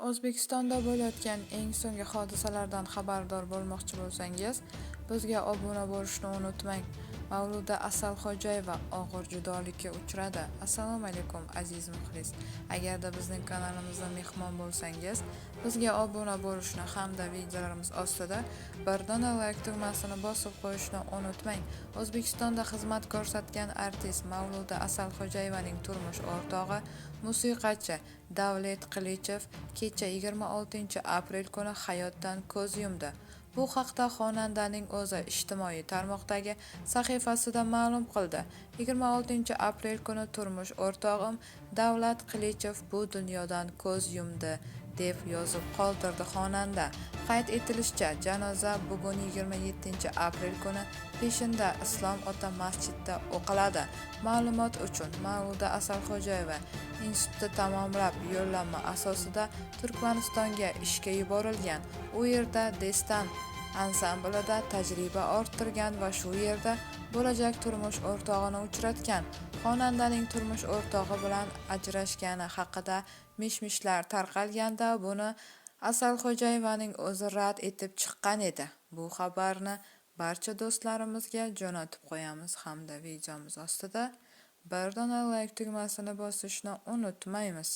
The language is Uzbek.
O'zbekistonda bo'layotgan eng so'nggi hodisalardan xabardor bo'lmoqchi bo'lsangiz, bizga obuna bo'lishni unutmang. Mavluda Asalxo'jayeva og'ir judolikka uchradi. Assalomu alaykum, aziz muxlis. Agarda bizning kanalimizda mehmon bo'lsangiz, bizga obuna bo'lishni hamda videolarimiz ostida bir dona layk tugmasini bosib qo'yishni unutmang. O'zbekistonda xizmat ko'rsatgan artist Mavluda Asalxo'jayevaning turmush o'rtog'i, musiqachi Davlet Qilichev kecha 26-aprel kuni hayotdan ko'z yumdi. Bu haqda xonandaning o'zi ijtimoiy tarmoqdagi sahifasida ma'lum qildi. 26-aprel kuni turmush o'rtog'im Davlat Qilichev bu dunyodan ko'z yumdi, deb yozib qoldirdi xonanda. Qayd etilishicha, janoza bugun 27-aprel kuni peshinda Islom ota masjidida o'qiladi. Ma'lumot uchun, Mavluda Asalxo'jayeva institutni tamomlab, yo'llanma asosida Turkmanistonga ishga yuborilgan. U yerda Destan ansamblida tajriba orttirgan va shu yerda bo'lajak turmush o'rtog'ini uchratgan. Xonandaning turmush o'rtog'i bilan ajrashgani haqida mish-mishlar tarqalganda, buni Asalxo'jayevaning o'zi rad etib chiqqan edi. Bu xabarni barcha do'stlarimizga jo'natib qo'yamiz hamda videomiz ostida bir dona layk tugmasini bosishni unutmaymiz.